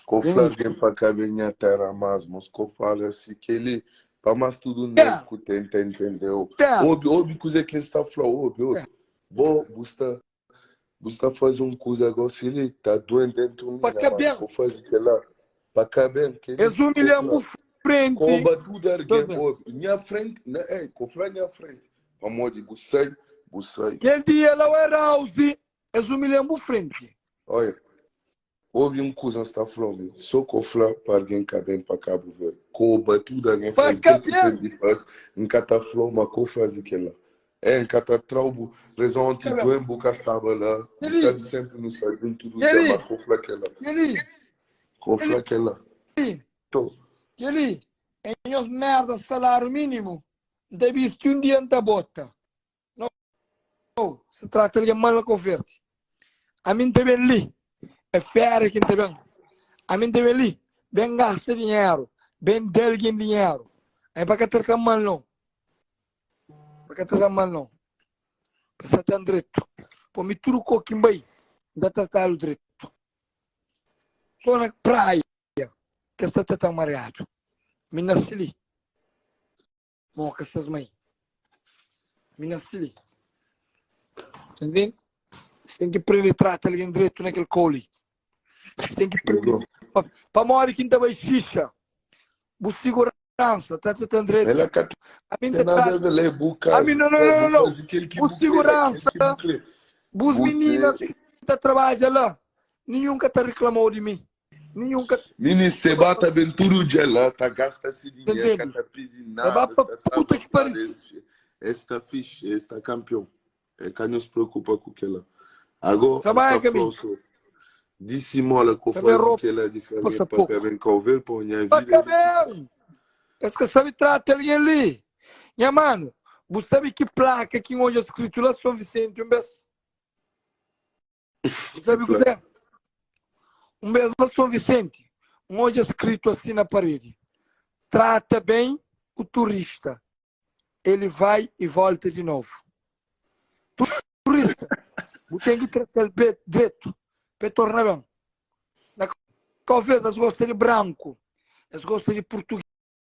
Ko fla algen pa ka ben nha tera mas, mos ko fala si keli pa mas tudu nes ku tenta entendeu. Obi, obi kuze ki es ta fla, obi, obi. Bo, bu sta, bu sta faze un kuza gosi li, ta duen dentu mi, nha mano, ko faze kela pa ka ben, keli ko fla. Koba tudu algen, obi, nha frenti, na, ei, ko fla nha frenti, pamodi bu sai, bu sai. Kel dia la warehouse, es umilha-m bu frenti. Oia. Obi un kuza N sta fla-u mi, so ko fla pa argen ka ben pa Kabu Verdi, koba tudu argen Pa faze ka kel ki ten ben! di faze, N ka ta fla-u ma ko faze kel-la. E, N ka ta tra-u bu rezon onti Ka ben! duen bu ka staba la, bu Kel-li! sabe senpri nu sta djuntu tudu dia, Kel-li! ma ko fla kel-la. Kel-li! Ko fla kel-la. Kel-li! To. Kel-li é nhos merda saláriu mínimu N ta bisti un dia N ta bota. Nau, se trata algen mal na Kau Verdi. Ami N ta ben li, é féria ki N ta ben. Ami N ta ben li, ben gasta dinheru, ben da algen dinheru. Ami pa ka trata-m mal nau. Pa ka trata-m mal nau. Pa trata-m dretu. Po mi tudu kau ki N bai, N ta tratadu dretu. So na praia ki es ta trata-m mariadu. Mi N nase li. Moka ses mãe. Mi nasi li. Entende? Você tem que prende trata alguém direito naquele coli. Você tem que prende. Pa, pamodi ki nta bai xixa. Bu segurança, tá tratando direito. Ela ka A mim tem tá nada a trata. ver, é bu A casa. mim não, não, não, não, Bu não. faze kel ki Bu bu kre, segurança, kel ki bu kre. bus Bu meninas te- que tá trabalha lá, nenhum que tá reclamou de mim. Ninhun ka. Mini Seba ta ben tudu dia la, ta gasta si dinheru, ka Entende? ta pidi É nada, ba pa ta sta puta ki vontadi, pariu. es, es sta fixe, es sta kanpion. É ka nhos preokupa ku kela. Ago, Sa N sta bai fla kaminhu. so, disi mola ku Ta ben fazi ropa kela di fla sa algen pa poku. ka ben kau ver pa nha Pa vida ka é di ki sa. ben! Es ka sabe trata algen li. Nha manu, bu sabe ki plaka ki N odja skritu la Son Visenti un bes? Sabe kuzê? Un bês na São Vicente, N odja skritu asi na paredi, Trata bem o turista, ele vai e volta de novo. Turista, bu ten ki trata-l dretu pa el torna ben. Na Cabo Verde, es gosta di branku, es gosta di purtugês.